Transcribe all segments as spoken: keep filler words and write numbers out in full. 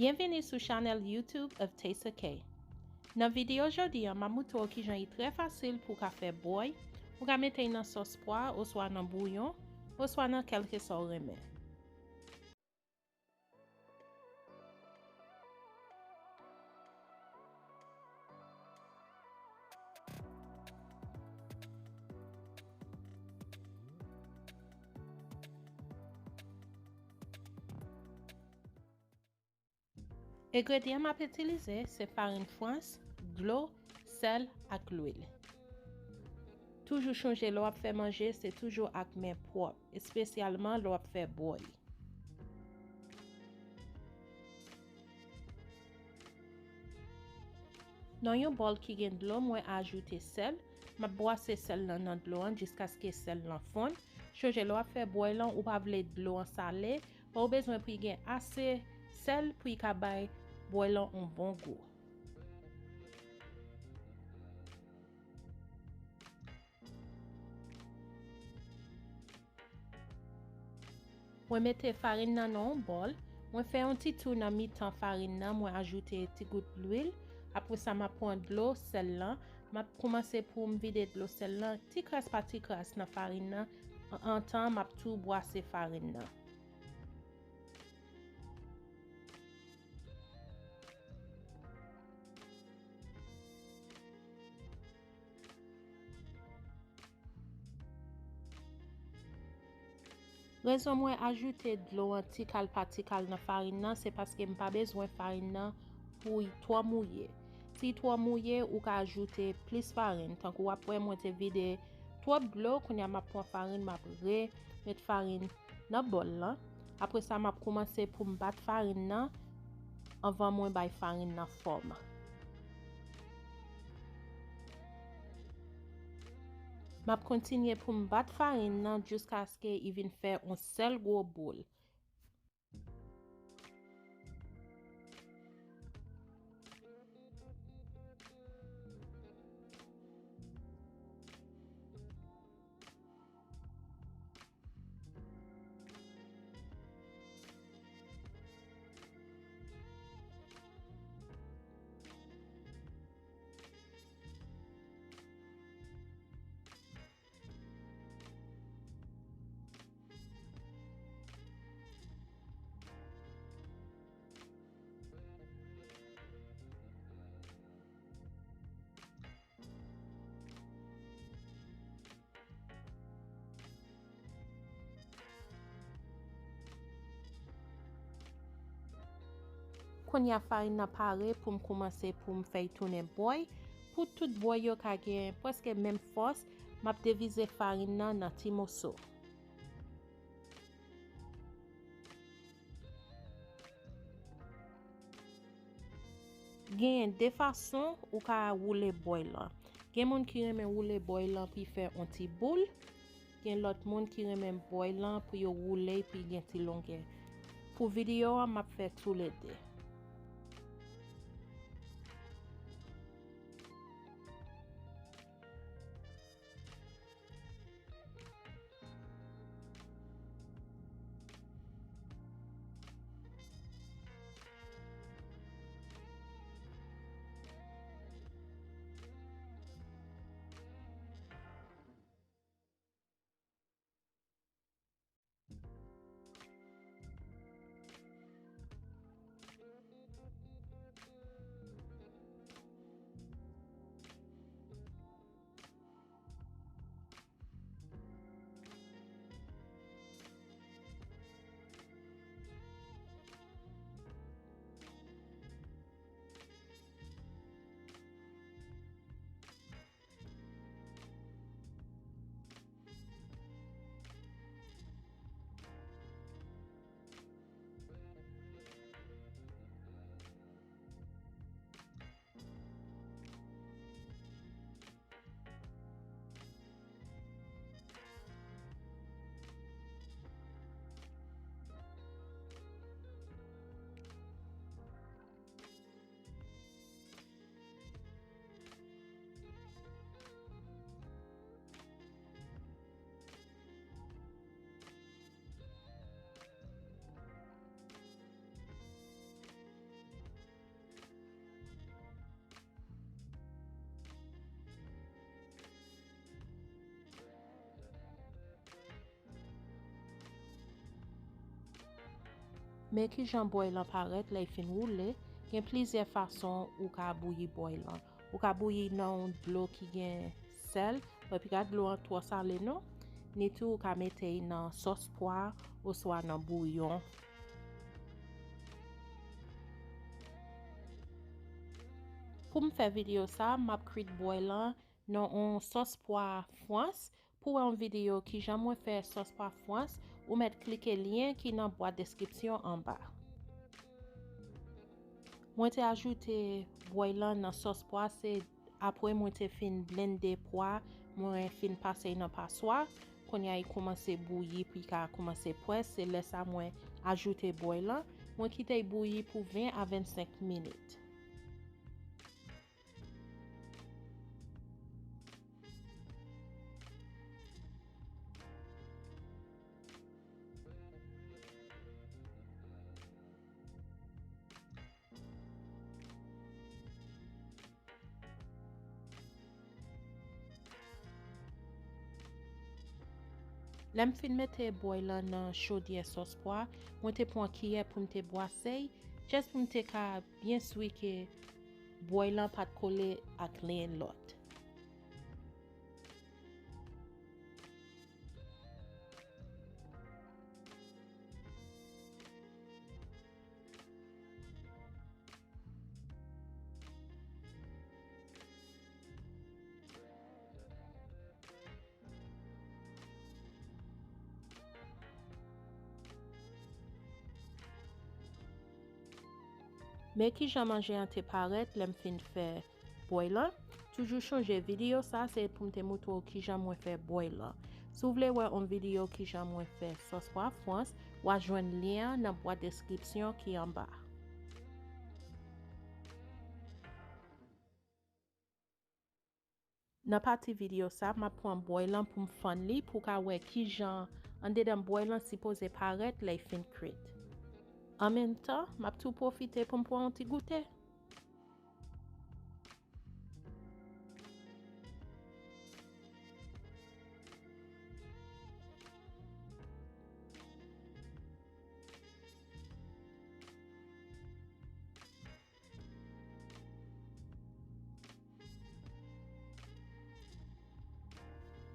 Byenvini sou chanèl YouTube of Taste of K. Nan videyo jodi a, m ap moutre w kijan li trè fasil pou w ka fè bwòy. Ou ka mete l nan sòs pwa, oswa nan bouyon, oswa nan kèlkeswa w renmen. Engredyan m ap itilize se farin frans, dlo, sèl ak lwil. Toujou chonje lè w ap fè manje, se toujou ak men pwòp, espesyalman lè w ap fè bwòy. Nan yon bòl ki gen dlo, mwen ajoute sèl. M ap bwase sèl lan nan dlo an jiskaske sèl lan fonn. Chonje lè w ap fè bwòy lan, ou pa vle dlo an sale, men ou bezwen pou l gen ase sèl pou l ka bay bwòy lan yon bon gou. Mwen mete farin nan nan yon bòl. Mwen fè yon ti tou nan mitan farin nan, mwen ajoute ti gout lwil. Apre sa, m ap pran dlo sèl lan. M ap kòmanse pou m vide dlo sèl lan ti kras pa ti kras nan farin nan, an, antan m ap tou bwase farin nan. Rezon mwen ajoute dlo an ti kal pa ti kal nan farin nan, se paske m pa bezwen farin nan pou l twò mouye. Si l twò mouye, ou ka ajoute plis farin. Tankou w ap wè, mwen te vide twòp dlo, kounye a m ap pran farin, m ap remet farin nan bòl lan. Apre sa, m ap kòmanse pou m bat farin nan anvan mwen bay farin nan fòm. M ap kontinye pou m bat farin nan jiskaske li vin fè yon sèl gwo boul. Kounye a farin nan pare pou m kòmanse pou m fè l tounen bwòy. Pou tout bwòy yo ka gen prèske menm fòs, m ap divize farin nan nan ti moso. Genyen de fason ou ka woule bwòy lan. Gen moun ki renmen woule bwòy lan pou l fè yon ti boul. Gen lòt moun ki renmen bwòy lan pou yo woule l pou l gen ti longè. Pou videyo a, m ap fè toulede. Men kijan bwòy lan parèt lè l fin woule. Gen plizyè fason ou ka bouyi bwòy lan. Ou ka bouyi nan yon dlo ki gen sèl, epi gad dlo an twò sale non. Ni tou ou ka mete l nan sòs pwa oswa nan bouyon. Pou m fè videyo sa, m ap kwit bwòy lan nan yon sòs pwa Frans. Pou wè yon videyo kijan mwen fè sòs pwa Frans, ou mèt klike lyen ki nan bwat deskripsyon anba. Mwen te ajoute bwòy lan nan sòs pwa, se apre mwen te fin blende pwa, mwen fin pase l nan paswa. Kounye a, li kòmanse bouyi, pou li ka kòmanse pwès, se lè sa mwen ajoute bwòy lan. Mwen kite l bouyi pou ven a vennsenk minit. Lè m fin mete bwòy lan nan chodyè sòs pwa, mwen te pran kiyè pou m te bwase l, jis pou m te ka byen si ke bwòy lan pa t kole ak len lòt. Men kijan manje an te parèt lè m fin fè bwòy lan. Toujou chonje videyo sa se pou m te moutre w kijan mwen fè bwòy lan. Si w vle wè yon videyo kijan mwen fè sòs pwa Frans, w a jwenn lyen an nan bwat deskripsyon ki anba. Nan pati videyo sa, m ap pran bwòy lan pou m fann li pou w ka wè kijan anndedan bwòy lan sipoze parèt lè l fin kwit. An menm tan, m ap tou pwofite pou m pran yon ti goute.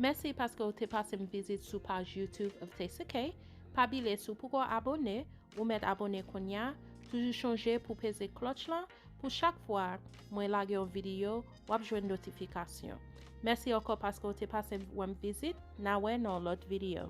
Mèsi paske w te pase m vizit sou paj YouTube of Taste K. Pa bliye si w poko abòne, ou mèt abòne kounye a. Toujou chonje pou peze klòch lan pou chak fwa mwen lage yon videyo, w ap jwenn notifikasyon. Mèsi ankò paske w te pase wè m vizit. N a wè nan yon lòt videyo.